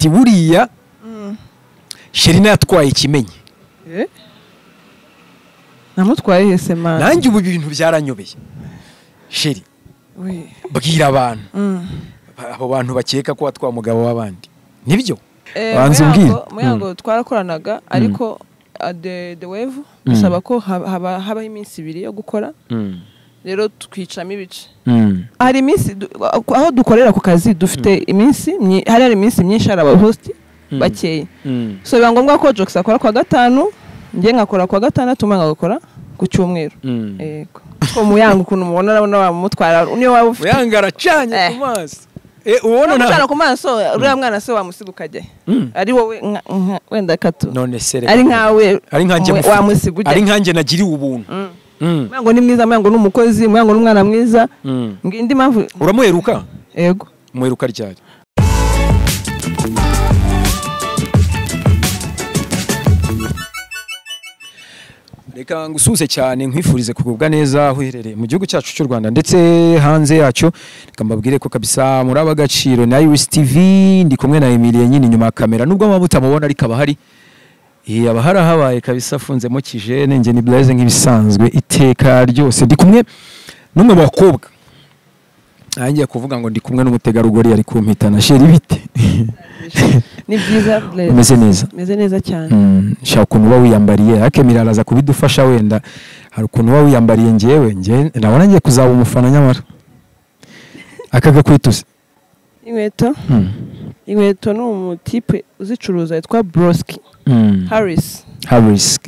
Ati buriya Sherina yatwaye Ikimenyi. Namutwaye hese man. Nanjye ubu ibintu byaranyobeye. Sheri, bwira abantu. Abo bantu bakeka ko watwaye umugabo w'abandi. Nibyo? Banza umbwire. Muyango twarakoranaga ariko the wave bisaba ko habaho iminsi ibiri yo gukora. Rero twicamo ibice. Hari iminsi aho dukorera ku kazi dufite iminsi hari iminsi myinshi hari aba host bakeye. So biba ngombwa ko Jokes akora kwa gatanu, njye nkakora kwa gatandatu, Muyango agakora ku cyumweru. Yego. Ko Muyango ukuntu mubona urabona wamutwara niyo waba ufite. Muyango aracanye ku maso. Ubona nta ku maso uriya mwana se wamusiga ukajya. Ari wowe wenda katu. None se ari nkawe ari nkanjye wamusiga ujya. Ari nkanjye nagiriwe ubuntu. Muyango ni mwiza, Muyango ni umukozi, Muyango ni umwana mwiza. Ngindi mpamvu uramuheruka? Yego. Muheruka ryari? Reka ngusuze cyane nkwifurize kugubwa neza aho uherereye mu gihugu cyacu cy'u Rwanda ndetse hanze yacyo. Reka mbabwire ko kabisa muri abagaciro na Iris TV, ndi kumwe na Emilie nyine inyuma ya kamera, nubwo muba mutamubona ariko abahari abahari habaye kabisa afunzemo kijene. Nge ni Blaise nk'ibisanzwe iteka ryose. Ndi kumwe n'umwe mu bakobwa, nangiye kuvuga ngo ndi kumwe n'umutegarugori ari kumpitana. Sheri bite? Ni byiza Blaise. Meze neza. Meze neza cyane. Shaka ukuntu uba wiyambariye, Akemira araza kubidufasha wenda. Hari ukuntu uba wiyambariye, ngewe nge ndabona ngiye kuzaba umufana nyamara. Akaga kwituse. Inkweto? Inkweto ni umutipe uzicuruza yitwa Broski. Harris. Harris.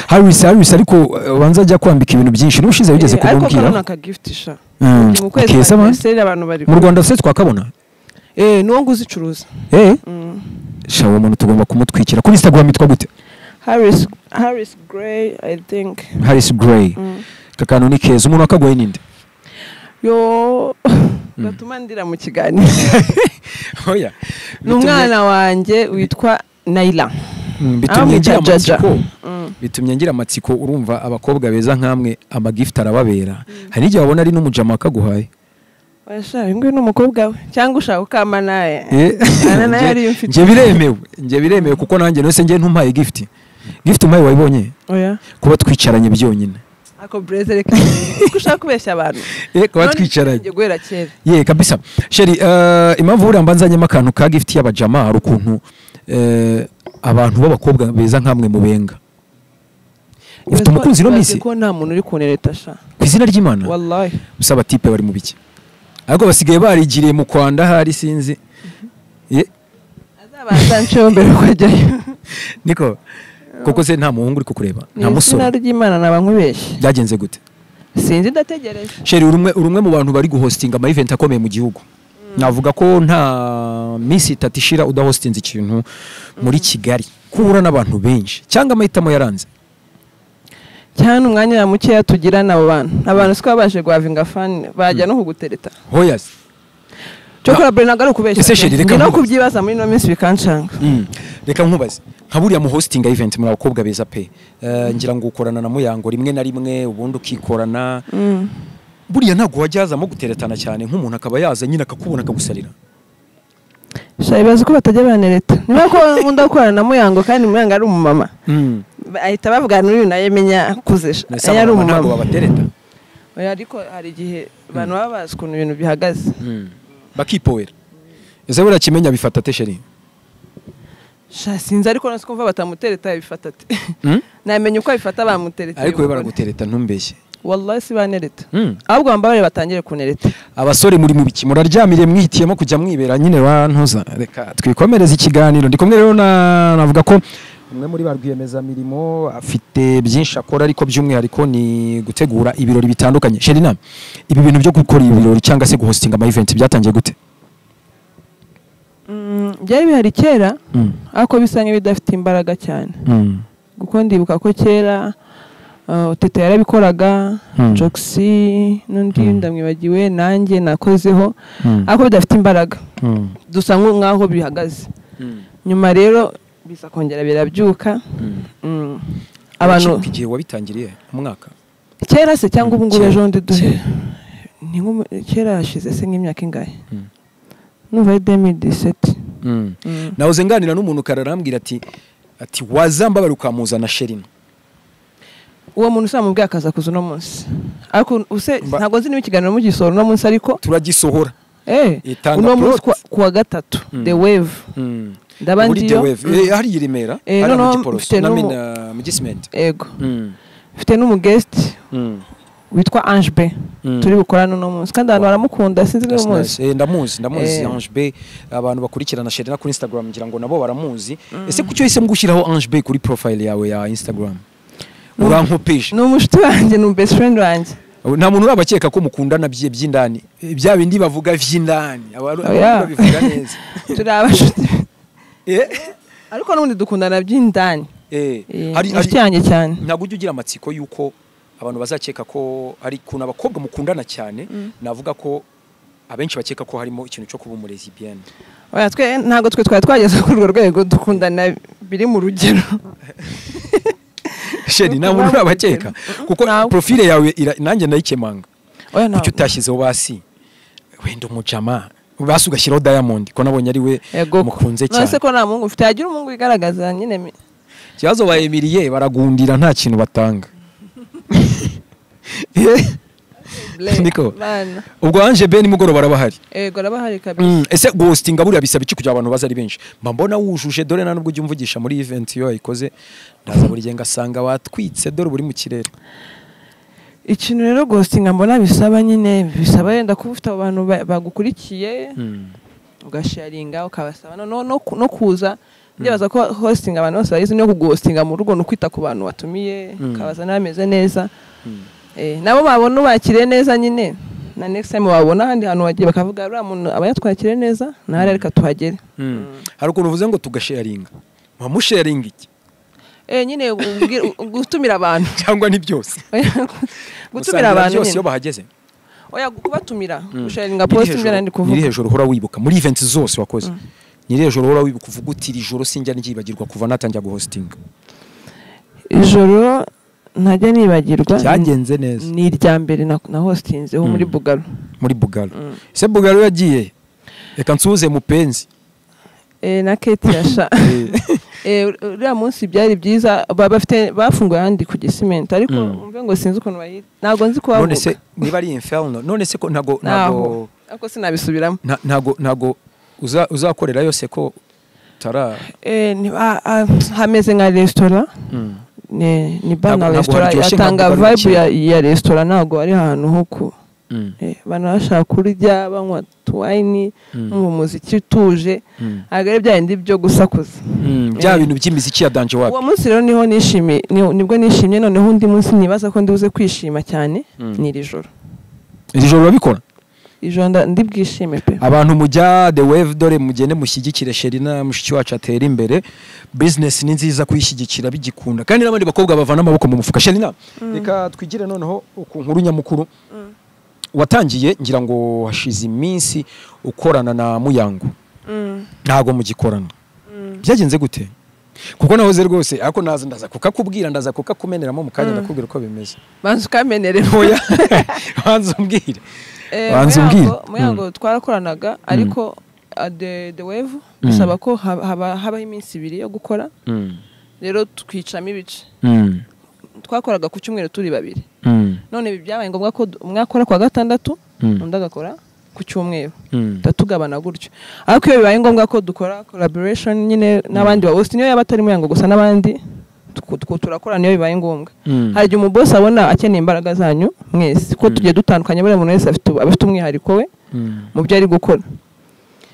Harris ariko banza ajya kwambika ibintu byinshi. N'ubushize wigeze kumubwira. Ariko kano naka gift sha. Mu kwezi abantu bari. Mu Rwanda se twakabona? Nuwo nguzicuruza. Sha uwo muntu tugomba kumutwikira. Kuri Instagram yitwa gute? Harris Gray, I think. Harris Gray. Kakano ni keza. Umuntu akagoye ninde? Yo batuma ndira mu kiganiro. Oya. Ni umwana wanjye witwa Naila. Bitumye ngira amatsiko. Bitumye ngira amatsiko. Urumva abakobwa beza nkamwe amagift arababera. Hari igihe wabona ari n'umujama akaguhaye. Washa ingwe n'umukobwa we cyangwa ushaka ukama naye. Ana naye ari mfite. Nje biremewe. Nje biremewe kuko nanjye nose nje ntumpaye gift. Gift umpaye wayibonye? Oya. Kuba twicaranye byonyine. Ako Blaise reka ushaka kubeshya abantu. Kuba twicaranye. Ngiye guhera kera. Ye kabisa. Sheri, impamvu buriya mbanzanyemo akantu ka gift y'abajama hari ukuntu abantu b'abakobwa beza nkamwe mubenga. Ufite umukunzi no misi? Ko nta muntu uri kunereta sha. Ku izina ry'Imana? Wallahi. Usaba tipe bari mu biki? Ariko basigaye barigiriye mu Kwanda hari sinzi. Azabanza nceho mbere kujyayo. Niko koko se nta muhungu uri kukureba? Nta musore. Izina ry'Imana naba nkubeshye. Byagenze gute? Sinzi ndategereje. Sheri, urumwe mu bantu bari guhostinga ama event akomeye mu gihugu. Navuga ko nta minsi itatu ishira udahostinze ikintu muri Kigali. Kubura n'abantu benshi cyangwa amahitamo yaranze. Cyane umwanya muke tugira nabo bantu. Abantu siko babashe guhavinga fan bajya no kugutereta. Hoyas. Cyokora Bernard ari kubeshya. Ese Sheri reka no kubyibaza muri no minsi bikancanga. Reka nkubaze. Nka buriya mu hosting event muri abakobwa beza pe. Ngira ngo ukorana na Muyango rimwe na rimwe ubundi ukikorana. Buriya ntago wajyazamo guteretana cyane nk'umuntu akaba yaza nyine akakubona akagusarira. Shayibaza ko batajya banereta. Niba ko nkunda gukorana na Muyango kandi Muyango ari umumama. Ahita bavuga n'uyu naye menya kuzesha. Yari umumama. Ntago babatereta. Oya ariko hari igihe abantu baba bazi ukuntu ibintu bihagaze. Bakipowera. Ese buriya Kimenya bifata te Sheri? Sha sinzi ariko nasi kumva batamutereta bifata te. Namenye uko abifata bamutereta. Ariko we baragutereta ntumbeshye. Wallahi si banereta. Ahubwo bambabare batangire kunereta. Abasore muri mubiki muraryamire mwihitiyemo kujya mwibera nyine bantuza. Reka twikomereze ikiganiro. Ndi kumwe rero navuga ko umwe muri ba rwiyemeza mirimo afite byinshi akora ariko by'umwihariko ni gutegura ibirori bitandukanye. Sherina, ibi bintu byo gukora ibirori cyangwa se guhostinga ama event byatangiye gute? Byari bihari kera ariko bisa nk'ibidafite imbaraga cyane. Kuko ndibuka ko kera Teta yarabikoraga, Joxy n'undi ndamwibagiwe nanjye nakozeho ariko bidafite imbaraga. Dusa nk'aho bihagaze. Nyuma rero bisa kongera birabyuka. Abantu igihe wabitangiriye umwaka kera se cyangwa ubu ngubu ejo ndi duhe ni nko kera hashize se nk'imyaka ingahe? Numva 2017. Nahoze nganira n'umuntu kararambwira ati wazambabara ukamuzana Sherina. Uwo muntu usamubwiye akaza kuza uno munsi, ariko use ntabwo nzi niba ikiganiro mugisohora uno munsi, ariko turagisohora. Uno munsi kuwa gatatu The Wave. Ndaba ndiyo hari i Remera, hari mu Giporoso na mu Gisimenti. Yego. Mfite n'umu guest witwa Ange B turi bukorana uno munsi, kandi abantu baramukunda, sinzi niba umuzi. Ndamuzi Ange B, abantu bakurikirana Sherina kuri Instagram ngira ngo nabo baramuzi. Ese kuki wahisemo gushyiraho Ange B kuri profile yawe ya Instagram? Urankopeje. Ni umushuti wanjye, ni best friend wanjye. Nta muntu urabakeka ko mukundana by'indani, bya bindi bavuga vy'indani, abantu babivuga neza. Turi abashuti. Ariko n'ubundi dukundana by'indani. Hari inshuti yanjye cyane. Ntabwo ujya ugira amatsiko yuko abantu bazakeka ko ari kuntu abakobwa mukundana cyane, navuga ko abenshi bakeka ko harimo ikintu cyo kuba umurezi bien. Oya, twe ntabwo twe twari twageze kuri urwo rwego, dukundana biri mu rugero. Sheri, nta muntu urabakeka kuko profile yawe nanjye ndayikemanga. Kuki utashyizeho basi wenda umujama, basi ugashyiraho Diamond ko nabonye ari we mukunze cyane. None se ko nta muhungu ufite, yagira umuhungu wigaragaza nyine. Ikibazo ba Emilie baragundira nta kintu batanga. Niko. Ubwo Ange B nimugoroba arabahari. Yego arabahari kabisa. Ese ghosting buriya bisaba iki kugira abantu baza ari benshi? Mba mbona wujuje, dore nta nubwo ujya umvugisha muri event iyo wayikoze, ndaza buri gihe ngasanga watwitse, dore buri mu kirere. Ikintu rero ghosting mbona bisaba nyine, bisaba yenda kuba ufite abantu bagukurikiye, ugasharinga ukabasaba no kuza. Ndibaza ko hosting abantu bose bayizi, no kughostinga mu rugo no kwita ku bantu watumiye, ukabaza n'ameze neza. Nabo babona ubakire neza nyine, na next time babona ahandi hantu wagiye bakavuga uriya muntu aba yatwakire neza, nahari reka tuhagere. Hari ukuntu uvuze ngo tugasharinga, mumusharinga iki? Nyine gutumira abantu cyangwa ni byose? Gutumira abantu byose iyo bahageze. Oya, kubatumira, gusharinga post imbere ndi kuvuga. Nyiri hejuru uhora wibuka muri events zose wakoze. Nyiri hejuru uhora wibuka uvuga uti iri joro sinjya ndyibagirwa kuva natangira guhostinga. Ijoro ntajya nibagirwa cyagenze neza ni irya mbere na hostinze ho muri Bugalo. Muri Bugalo. Ese Bugalo yagiye? Reka nsuhuze mupenzi. Na Kate yasha. Uriya munsi byari byiza, bafite bafunguye ahandi ku Gisimenti, ariko umve ngo sinzi ukuntu bayita. Ntabwo nzi ko bavuga. None se niba ari Inferno, none se ko ntago ariko sinabisubiramo. Ntago uzakorera yose ko tara hameze nka restaurant. Ni bar na restaurant yatanga vibe ya restaurant, ntago ari ahantu ho ku abantu bashaka kurya banywa wine mu muziki utuje, agare bya bindi byo gusakuza bya bintu by'imiziki ya danje wapi. Uwo munsi rero niho nishimiye, nibwo nishimye. Noneho undi munsi nibaza ko ndibuze kwishima cyane ni iri joro. Iri joro urabikora? Ijoro ndibwishime pe. Abantu mujya The Wave, dore mugende mushyigikire Sherina mushiki wacu atera imbere. Business ni nziza kuyishyigikira bigikunda, kandi n'abandi bakobwa bavana amaboko mu mufuka. Sherina, reka twigire noneho ku nkuru nyamukuru. Watangiye ngira ngo hashize iminsi ukorana na Muyango. Ntago mugikorana. Byagenze gute? Kuko nahoze rwose ariko naza ndaza kukakubwira, ndaza kukakumeneramo mu kanya, ndakubwira uko bimeze. Banza ukamenerera. Oya. Banza umbwire. Banza umbwire. Muyango twarakoranaga, ariko The Wave bisaba ko habaho iminsi ibiri yo gukora. Rero twicamo ibice. Twakoraga ku cyumweru turi babiri. None ibi byabaye ngombwa ko umwe akora kwa gatandatu, undi agakora ku cyumweru. Tatugabana gutyo. Ariko iyo bibaye ngombwa ko dukora collaboration nyine n'abandi ba host, niyo yaba atari Muyango gusa n'abandi turakora niyo bibaye ngombwa. Hari igihe umuboss abona akeneye imbaraga zanyu mwese, ko tugiye dutandukanye, buri muntu wese afite umwihariko we mu byo ari gukora.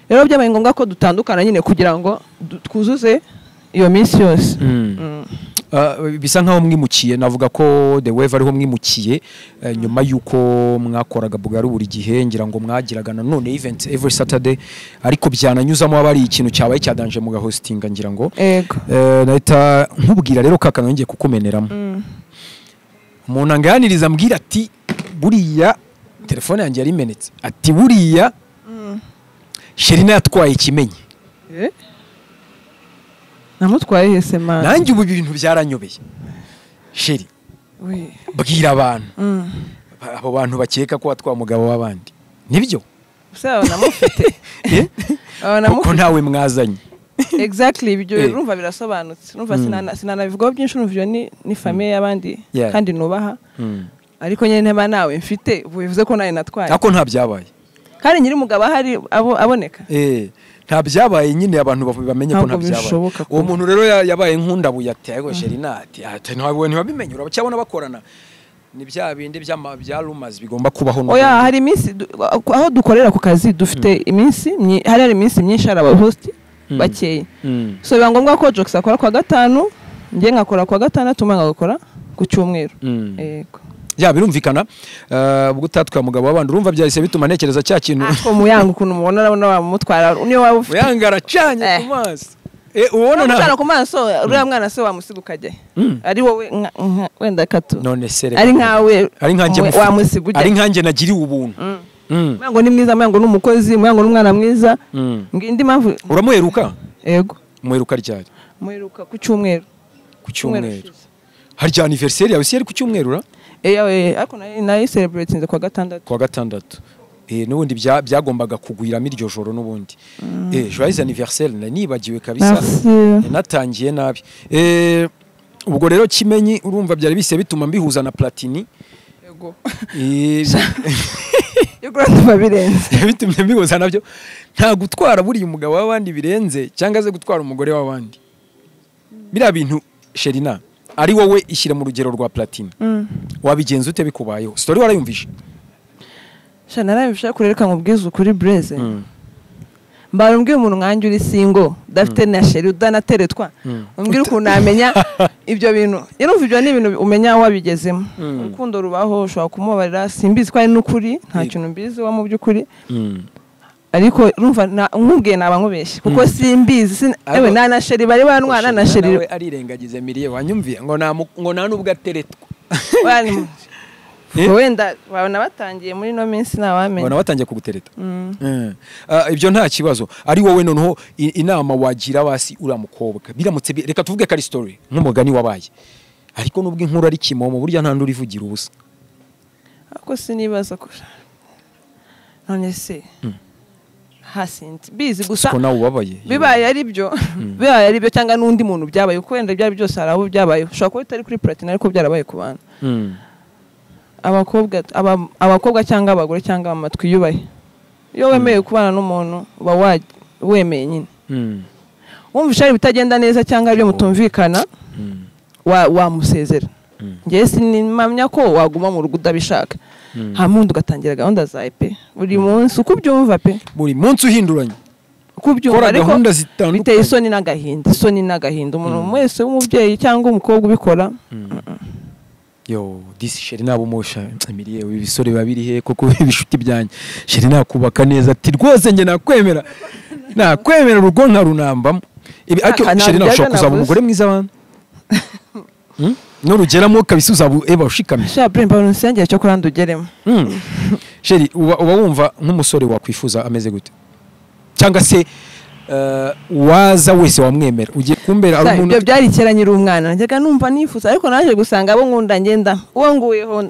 Rero byabaye ngombwa ko dutandukana nyine kugira ngo twuzuze iyo minsi yose. Bisa nkaho mwimukiye, navuga ko The Wave ariho mwimukiye nyuma yuko mwakoraga Bugalo buri gihe, ngira ngo mwagiraga nanone event every Saturday, ariko byananyuzamo aba ari ikintu cyabaye cyadanje mu gahostinga ngira ngo. Nahita nkubwira rero kaka nongeye kukumeneramo. Umuntu anganiriza ambwira ati buriya telefone yanjye yarimenetse, ati buriya Sherina yatwaye ikimenyi. Namutwaye hese man. Nanjye ubu ibintu byaranyobeye. Sheri. Bwira abantu. Abo bantu bakeka ko watwa umugabo w'abandi. Nibyo? Usaba namufite. Kuko ntawe mwazanye. Exactly, ibyo urumva birasobanutse. Urumva sinanabivugaho byinshi, urumva iyo ni famille y'abandi kandi nubaha. Ariko nyine nteba nawe mfite, bivuze ko nawe natwaye. Ako nta byabaye. Kandi nyiri mugabo ahari aboneka. Nta byabaye nyine, abantu bamenye ko nta byabaye. Uwo muntu rero yabaye nkundabuye ati ariko Sherina ati ntabwo ntibabimenye, uracyabona bakorana. Ni bya bindi bya rumors bigomba kubaho. Oya, hari iminsi aho dukorera ku kazi dufite iminsi, hari iminsi myinshi hari aba host bakeye. So biba ngombwa ko Jokes akora kwa gatanu, njye nkakora kwa gatandatu, umwe agakora ku cyumweru. Yego. Ya birumvikana, ubwo utatwaye umugabo w'abandi urumva byahise bituma ntekereza cya kintu. Ako Muyango ukuntu mubona urabona wamutwara, niyo waba ufite. Muyango aracanye ku maso. Ubona nta ku maso, uriya mwana se wamusiga ukajya. Ari wowe wenda katu. None se ari nkawe, ari nkanjye wamusiga ujya. Ari nkanjye nagiriwe ubuntu. Muyango ni mwiza, Muyango ni umukozi, Muyango ni umwana mwiza. Ngindi mpamvu uramuheruka? Yego. Muheruka ryari? Muheruka ku cyumweru. Ku cyumweru. Harya anniversaire yawe si yari ku cyumweru ra? Ariko nayo celebrating kwa gatandatu. Kwa gatandatu. N'ubundi byagombaga kugwiramo iryo joro n'ubundi. Joyeux anniversaire, nibagiwe kabisa. Natangiye nabi. Ubwo rero Kimenyi urumva byari bise bituma mbihuza na Platini. Yego. Yego ndumva birenze. Bitumye mbihuza nabyo. Nta gutwara buri umugabo w'abandi birenze cyangwa se gutwara umugore w'abandi. Biriya bintu Sherina ari wowe ishyira mu rugero rwa Platini. Wabigenza ute bikubayeho? Story warayumvishe? Sha narayumvishe kurereka nkubwize ukuri Blaise. Mbaye umbwiye umuntu nkanjye uri single, udafite na sheri, udanateretwa. Umbwire ukuntu namenya ibyo bintu. Urumva ibyo ni ibintu umenya wabigezemo. Urukundo rubaho, ushobora kumubabarira, simbizi ko ari n'ukuri, nta kintu mbizi wa mu by'ukuri. Ariko urumva nkubwiye naba nkubeshye kuko simbizi, ewe nta na sheri bari banwana na sheri. Nawe arirengagize miriye wanyumviye ngo nta nubwo ateretwa. Wenda babona batangiye muri no minsi nabamenye. Babona batangiye kugutereta. Ibyo nta kibazo. Ari wowe noneho inama wagira basi ura mukobwa. Biramutse reka tuvuge ko ari story nk'umugani wabaye. Ariko nubwo inkuru ari kimomo burya nta nduri ivugira ubusa. Ako sinibaza ko none se hasinzi bizi gusa ko nawe ubabaye. Bibaye ari byo. Bibaye ari byo cyangwa n'undi muntu byabaye uko wenda byari byose hari abo byabaye. Ushobora kuba bitari kuri Platini ariko byarabaye ku bantu. Abakobwa cyangwa abagore cyangwa amatwi yubaye. Iyo wemeye kubana n'umuntu uba wemeye nyine. Wumva ishari bitagenda neza cyangwa ibyo mutumvikana wamusezera. Ngiye sinimamya ko waguma mu rugo udabishaka. Hamundi ugatangira gahunda za pe. Buri munsi uko ubyumva pe. Buri munsi uhinduranye. Uko ubyumva ariko biteye isoni n'agahinda, isoni n'agahinda. Umuntu wese w'umubyeyi cyangwa umukobwa ubikora. Yo, disi Sherina bumusha Emilie ibisore babiri he koko ibishuti byanjye. Sherina kubaka neza ati rwose nge nakwemera. Nakwemera urugo nkarunambamo. Ibi ariko Sherina ushobora kuzaba umugore mwiza abantu. Nurugeramo kabisa uzaba eba ushikamye. Sha Bremba unsengera cyo kuranda ugeremo. Sheri uba wumva nk'umusore wakwifuza ameze gute? Cyangwa se waza wese wamwemera ugiye kumbera ari umuntu. Ibyo byari kera nyiri umwana njyaga numva nifuza ariko naje gusanga abo nkunda ngenda uwo nguyeho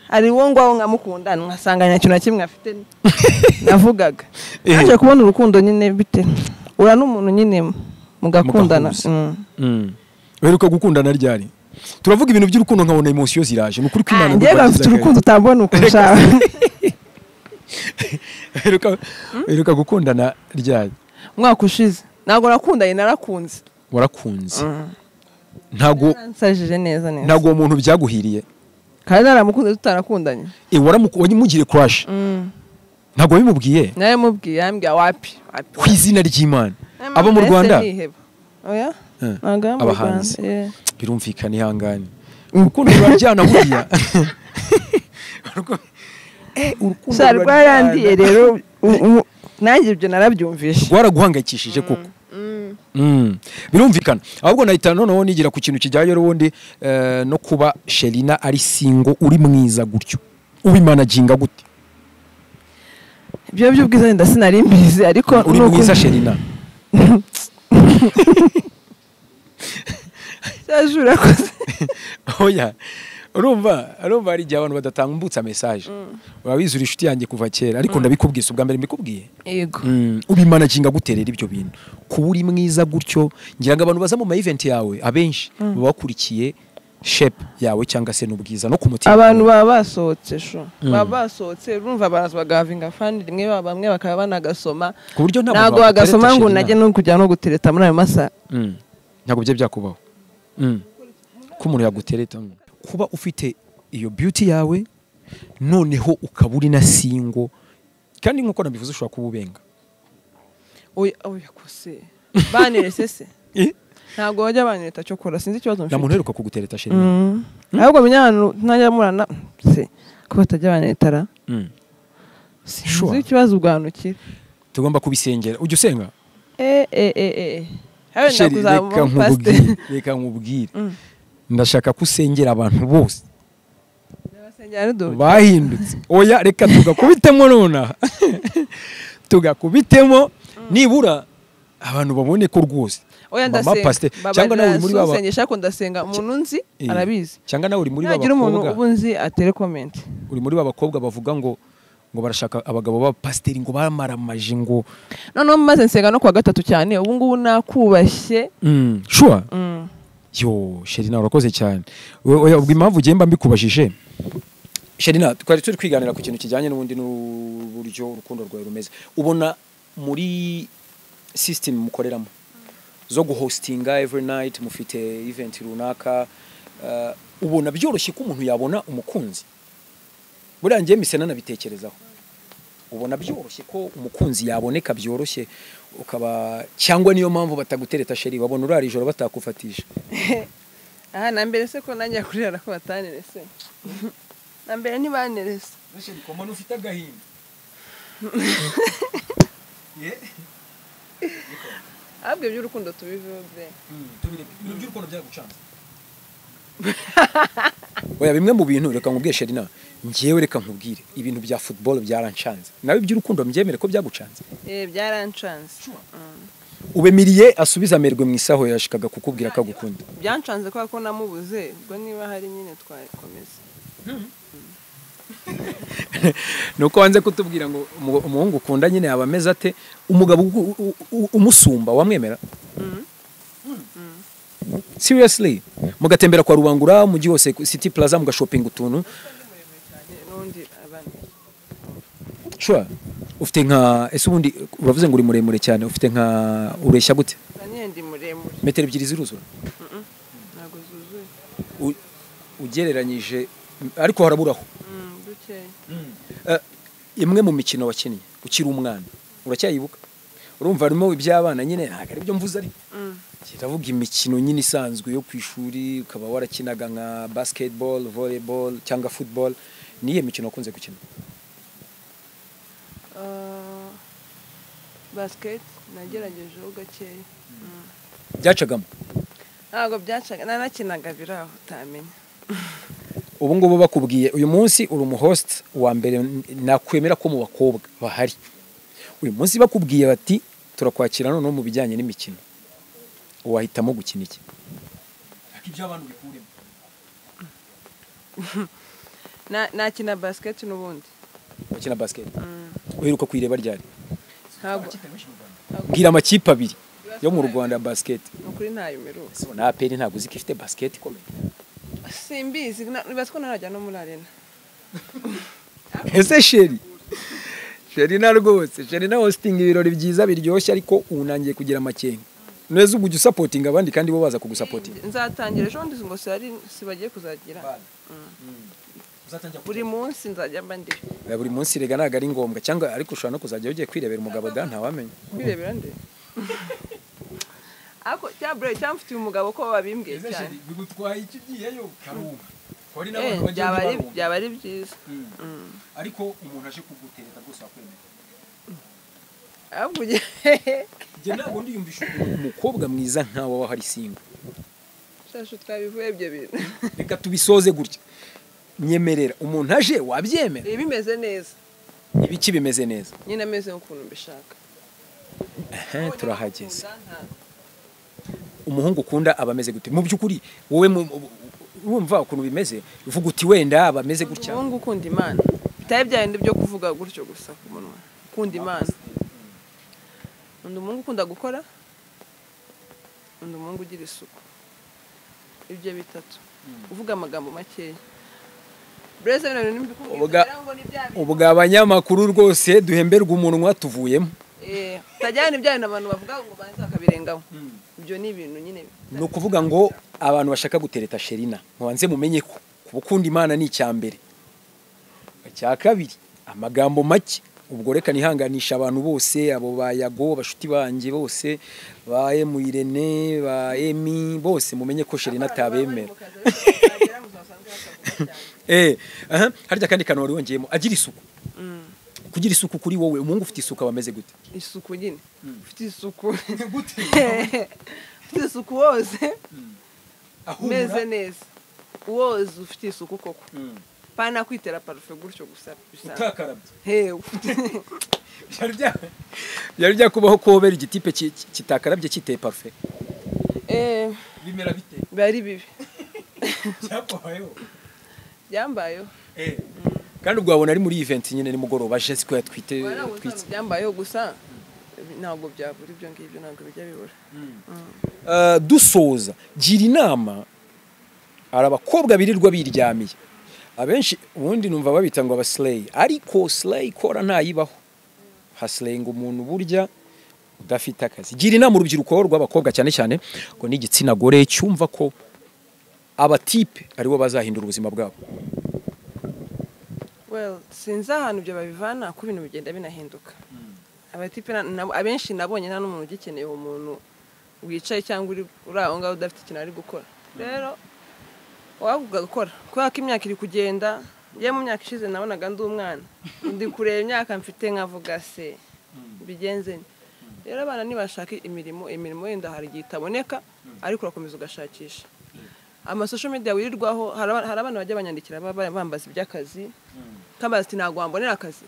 ari uwo ngwaho nkamukunda nkasanga nta kintu na kimwe afite navugaga. Naje kubona urukundo nyine bite ura n'umuntu nyine mugakundana. Uheruka gukundana ryari? Turavuga ibintu by'urukundo nkabona emotion ziraje nukuri kwimana. Njye mfite urukundo utambona uko ushaka. Uheruka gukundana ryari? Umwaka ushize ntabwo nakundanye, narakunze. Warakunze? Ntago nsajije neza neza. Ntago uwo muntu byaguhiriye? Kandi naramukunze tutarakundanye. Wamugiriye crush? Ntago wabimubwiye? Naramubwiye, yambwiye wapi wapi. Ku izina ry'Imana. Abo mu Rwanda? Oya. Ntago mu Rwanda. Birumvikana ihangane. Urukundo ruraryana buriya. Urukundo rwarandiye rero. Nanjye ibyo narabyumvishe. Rwaraguhangayikishije koko. Birumvikana. Ahubwo nahita noneho nigira ku kintu kijyayo rubundi no kuba Sherina ari single uri mwiza gutyo. Ubimanaginga gute? Ibyo by'ubwiza nda sinari mbizi ariko uri mwiza Sherina. Cyajura koze. Oya. Urumva hari igihe abantu badatambutsa message. Urabizi uri inshuti yanjye kuva kera, ariko ndabikubwiye ubwa mbere mbikubwiye. Yego. Ubimanaginga gute rero ibyo bintu? Kuba uri mwiza gutyo, ngira ngo abantu baza mu ma event yawe abenshi baba bakurikiye shape yawe cyangwa se n'ubwiza no ku mutima. Abantu baba basohotse sho. Baba basohotse, urumva baraza bagavinga fan rimwe, bamwe bakaba banagasoma. Ku buryo ntabwo bagasoma ngo najye no kujya no gutereta muri ayo masaha. Ntabwo bye byakubaho. Ko umuntu yagutereta. Kuba ufite iyo beauty yawe noneho ukaba uri na single, kandi nkuko nabivuze ushobora kuba ubenga. Oya oya kose banerese se ntabwo bajya banereta cyo kora, sinzi ikibazo mfite. Nta muntu uheruka kugutereta sheri. Ahubwo menya ahantu ntajya murana se ko batajya banetara. Sinzi ikibazo ubwanukira. Tugomba kubisengera. Ujya usenga? Reka nkubwire. Ndashaka kusengera abantu bose bahindutse. Oya reka tugakubitemo nonaha. Tugakubitemo nibura abantu babone ko rwose. Oya ndasenga. Cyangwa nawe uri muri baba. Sengesha ko ndasenga umuntu nzi arabizi. Cyangwa nawe uri muri baba. Nagira umuntu ubunzi atere comment. Uri muri baba bakobwa bavuga ngo barashaka abagabo ba pasiteri ngo bamaramaje ngo. Noneho maze nsenga no kwa gatatu cyane ubu ngubu nakubashye. Sure. Yo Sherina urakoze cyane. Oya ubwo impamvu ugiye mba mbikubajije. Sherina twari turi kwiganira ku kintu kijyanye n'ubundi n'uburyo urukundo rwawe rumeze. Ubona muri system mukoreramo zo guhostinga every night mufite event runaka, ubona byoroshye ko umuntu yabona umukunzi? Buriya ngiye mise nanabitekerezaho. Ubona byoroshye ko umukunzi yaboneka byoroshye ukaba, cyangwa niyo mpamvu batagutereta sheri, babona urara ijoro batakufatisha? Aha na mbere se ko nanjye kurira ko batanerese. Na mbere ntibanerese. Sheri ko mbona ufite agahinda. Ahubwo iby'urukundo tubiveho bre. Tubireke. Ibintu by'urukundo byagucanze. Oya bimwe mu bintu reka nkubwiye Sherina, ngiyewe reka nkubwire ibintu bya football byarancanze. Nawe iby'urukundo mbyemere ko byagucanze? Byarancanze. Ubemiriye asubiza amerwe mu isaho yashikaga kukubwira akagukunda. Byancanze kwa ko namubuze, ubwo niba hari nyine twakomeza. Nuko wanze kutubwira ngo umuhungu ukunda nyine yaba ameze ate, umugabo umusumba wamwemera? Seriously, mugatembera kwa Rubangura mujyi wose City Plaza mugashopping utuntu. Sure. Ufite nka ese ubundi uravuze ngo uri muremure cyane, ufite nka ureshya gute? Ndi muremure. Metero 2 ziruzura? Ntago zuzuye. Ugereranyije ariko haraburaho. Imwe mu mikino wakinnye ukiri umwana uracyayibuka? Urumva harimo iby'abana nyine ntabwo ari byo mvuze, ariko kiravuga imikino nyine isanzwe yo ku ishuri, ukaba warakinaga nka basketball, volleyball cyangwa football. Niye mikino wakunze gukina? Basket nageragejeho gakeya. Byacagamo? Ntabwo byacaga, nanakinaga biraho utamenya. Ubu ngubu bakubwiye uyu munsi uri umuhost wa mbere nakwemera ko mu bakobwa bahari. Uyu munsi bakubwiye bati turakwakira none mu bijyanye n'imikino, wahitamo gukina iki? Akibyo abantu bikuremo. Nakina basket n'ubundi. Wakina basket? Uheruka kuyireba ryari? Ntabwo. Bwira amakipe abiri yo mu Rwanda basket. Nukuri ntayo meruka. Na APR ntabwo uzi ko ifite basket ikomeye. Simbizi, nibaza ko narajya no muri arena. Ese Sheri? Sherina rwose, Sherina hosting ibirori byiza biryoshye ariko unangiye kugira amakenga. Neza ubwo usupportinga abandi kandi bo baza kugusupportinga. Nzatangira ejo ndi ngo sibagiye kuzagira. Buri munsi nzajya mba ndi. Buri munsi rega ntago ari ngombwa cyangwa ariko ushobora no kuzajya ugiye kwirebera umugabo da ntawamenya. Kwirebera nde? Ako cyabure cyamfitiye umugabo ko babimbwiye cyane. Bigutwaye iki giyeyo karunga. Kwari n'abantu bagiye barunga. Byaba ari byiza. Ariko umuntu aje kugutereta rwose wakwemera. Ahubwo njye ntabwo ndiyumvisha umukobwa mwiza nkawe wa hari single. Shashu twabivuye ibyo bintu. Reka tubisoze gutya. Nyemerera umuntu aje wabyemera. Bimeze neza. Ibiki bimeze neza? Nyine ameze nk'ukuntu mbishaka. Turahageze. Umuhungu ukunda aba ameze gute? Mu by'ukuri wowe Wumva ukuntu bimeze, uvuga uti wenda bameze gutya. Umuhungu ukunda Imana, bitari bya bindi byo kuvuga gutyo gusa ku munwa, ukunda Imana. Undi umuhungu ukunda gukora, undi umuhungu ugira isuku. Ibyo bitatu. Uvuga amagambo makeya. Ubwo abanyamakuru rwose duhemberwa umunwa tuvuyemo. Tajyana ibyo abantu bavuga ngo banze bakabirengaho. Ibyo ni ibintu nyine. Ni ukuvuga ngo abantu bashaka gutereta Sherina, mubanze mumenye ko kubukunda Imana ni icyambere. Icya kabiri, amagambo make. Ubwo reka nihanganisha abantu bose, abo bayago bashuti banje bose, ba Emu Irene, ba Emi bose, mumenye ko Sherina atabemera. Harya kandi kantu wari wongeyemo, agira isuku. Kugira isuku kuri wowe, umuhungu ufite isuku abameze gute? Isuku nyine. Ufite isuku. Gute? Ufite isuku wose. Meze neza. Woze ufite isuku koko. Pana kwitera parufe gutyo gusa. Utakarabye. Hewe. Byari byakubaho ko hobera igitipe kitakarabye kiteye parufe? Bimera bite? Bari bibi. Byabayeho. Byambayeho. Kandi ubwo wabona ari muri event nyine nimugoroba Jessica yatwite twitse. Byambayeho gusa ntabwo byabura ibyo ngibyo, ntabwo bijya bibura. Dusoza, gira inama ari abakobwa birirwa biryamiye. Abenshi ubundi numva babita ngo aba slay, ariko slay kora ntayibaho. Haslaying umuntu burya udafite akazi. Gira inama urubyiruko rw'abakobwa cyane cyane ngo n'igitsina gore cyumva ko abatipe aribo bazahindura ubuzima bwabo. Well, sinzi ahantu ibyo babivana ko ibintu bigenda binahinduka. Abatipe abenshi nabonye nta n'umuntu ugikeneye umuntu wicaye cyangwa uri aho ngaho udafite ikintu ari gukora. Rero wavuga gukora kubera ko imyaka iri kugenda. Ngiye mu myaka ishize nabonaga ndi umwana, ndi kureba imyaka mfite nkavuga se bigenze. Rero abana nibashaka imirimo, imirimo yenda hari igihe itaboneka, ariko urakomeza ugashakisha. Ama social media wirirwaho, hari abana bajya banyandikira bambaza iby'akazi, kambaza ati ntabwo wambonera akazi.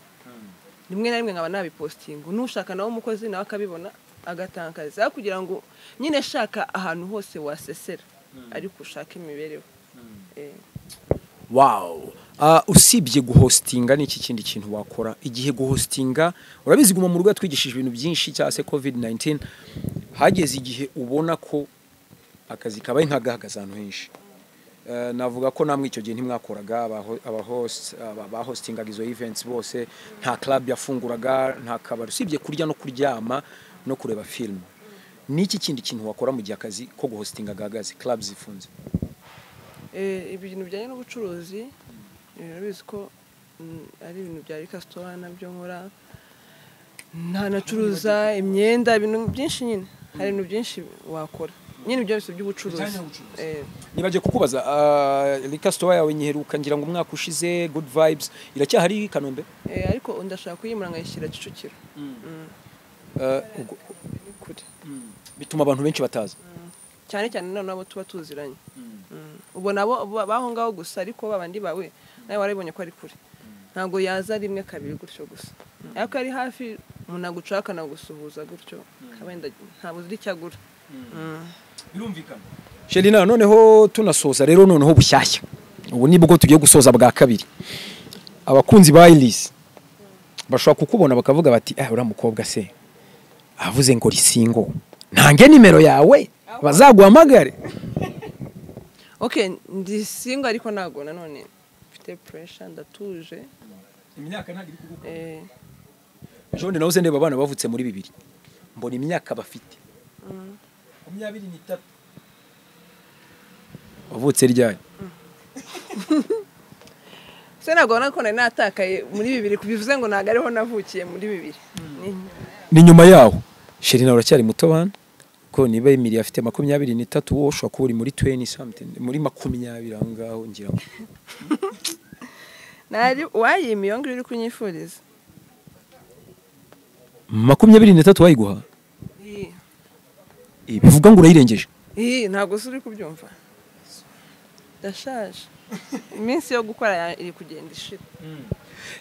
Rimwe na rimwe nkaba nabipostinga, nushaka nawe umukozi nawe akabibona agatanga akazi. Aho kugira ngo nyine shaka ahantu hose wasesera, ariko ushaka imibereho. Wow. Usibye guhostinga n'iki kindi kintu wakora igihe guhostinga? Urabizi guma mu rugo twigishije ibintu byinshi cyase COVID-19, hageze igihe ubona ko akazi kabaye nk'agahagaze ahantu henshi. Navuga ko namwe icyo gihe ntimwakoraga, aba hostingaga izo events bose, nta club yafunguraga, nta kabari, usibye kurya no kuryama no kureba film. Niki kindi kintu wakora mu gihe akazi ko guhostinga gahagaze, club zifunze? Ibintu bijyanye n'ubucuruzi, urabizi ko ari ibintu bya Rika Store nabyo nkora, ntanacuruza imyenda, ibintu byinshi nyine. Hari ibintu byinshi wakora nyine byose by'ubucuruzi. Nibaje kukubaza, Rika Store yawe nyiheruka ngira ngo umwaka ushize, Good Vibes iracyahari Kanombe? Ariko ndashaka kuyimura nkayishyira Kicukiro. Bituma abantu benshi bataza. Cyane cyane none abo tuba tuziranye. Ubona abo baho ngaho gusa, ariko babandi bawe nawe warabonye ko ari kure. Ntabwo yaza rimwe kabiri gutyo gusa. Ariko ari hafi umuntu agucaka nagusuhuza gutyo, kabenda ntabuze icyagura. Birumvikana. Sherina, noneho tunasoza rero, noneho bushyashya. Ubu nibwo tugiye gusoza bwa kabiri. Abakunzi ba Iris bashobora kukubona bakavuga bati uriya mukobwa se avuze ngo risingo, ntange nimero yawe bazaguhamagare. Okay, ndi single ariko ntago nanone mfite pressure, ndatuje. Imyaka ntago iri kuguka. Ejo ndi nawe ndeba abana bavutse muri 2000, mbona imyaka bafite 23. Wavutse ryari? Se ntabwo nako nari natakaye muri 2000, kubivuze ngo ntago ariho navukiye muri 2000. Ni nyuma yaho. Sherina uracyari muto bana. Ko niba Emily afite 23, wowe ushobora kuba uri muri 20 something, muri 20 aho ngaho ngira ngo. Nari wayimiye ngo uri kunyifuriza. 23 wayiguha? Bivuga ngo urayirengeje. Ntabwo se uri kubyumva. Ndashaje. Iminsi yo gukora iri kugenda ishira.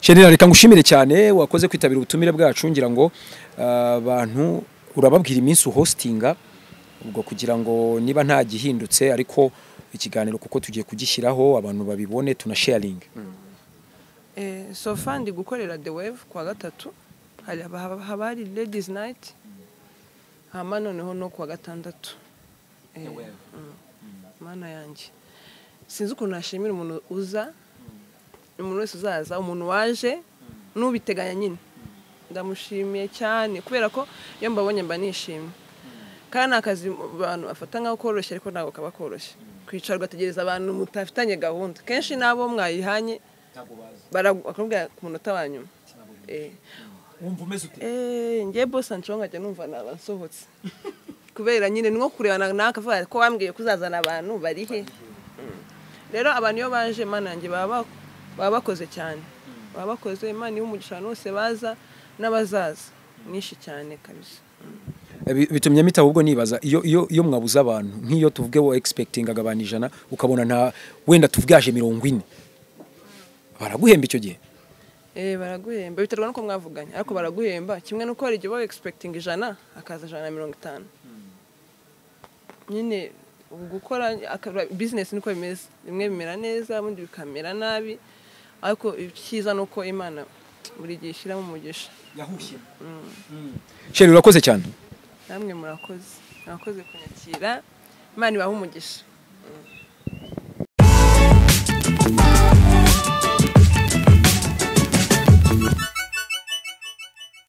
Sherina, reka ngushimire cyane wakoze kwitabira ubutumire bwacu, ngira ngo abantu urababwira iminsi uhostinga ubwo kugira ngo niba nta gihindutse, ariko Ikiganiro kuko tugiye kugishyiraho abantu babibone, tuna sharing. So far ndi gukorera The Wave kuwa gatatu, hari haba hari ladies night, hama noneho no kuwa gatandatu. Mana yanjye, sinzi ukuntu nashimira umuntu uza, umuntu wese uzaza, umuntu waje n'ubiteganya nyine, ndamushimiye cyane kubera ko iyo mbabonye mba nishimye. Kandi ni akazi abantu bafata nk'aho koroshye, ariko ntabwo kaba koroshye. Kwicara ugategereza abantu mutafitanye gahunda, kenshi n'abo mwayihanye barakubwira ku munota wa nyuma. Wumva umeze ute? Ngiye boss anconga nkajya numva naba nsohotse kubera nyine ni nko kurebana nakavuga ko wambwiye ko uzazana abantu bari he. Rero abantu iyo baje, Mana yanjye, baba bakoze cyane, baba bakoze. Imana iha umugisha abantu bose baza n'abazaza, mwinshi cyane kabisa. Bitumye mpita ahubwo nibaza, iyo mwabuze abantu, nk'iyo tuvuge wo expectingaga abantu 100 ukabona nta, wenda tuvuge haje 40, baraguhemba icyo gihe? Baraguhemba, biterwa nuko mwavuganye, ariko baraguhemba kimwe nuko hari igihe uba expecting 100 hakaza 150. Nyine gukora business niko bimeze, bimwe bimera neza ubundi bikamera nabi, ariko icyiza nuko Imana buri gihe ishyiramo umugisha. Yahushye. Chérie, urakoze cyane. Namwe murakoze, murakoze kunyakira, Imana ibahe umugisha.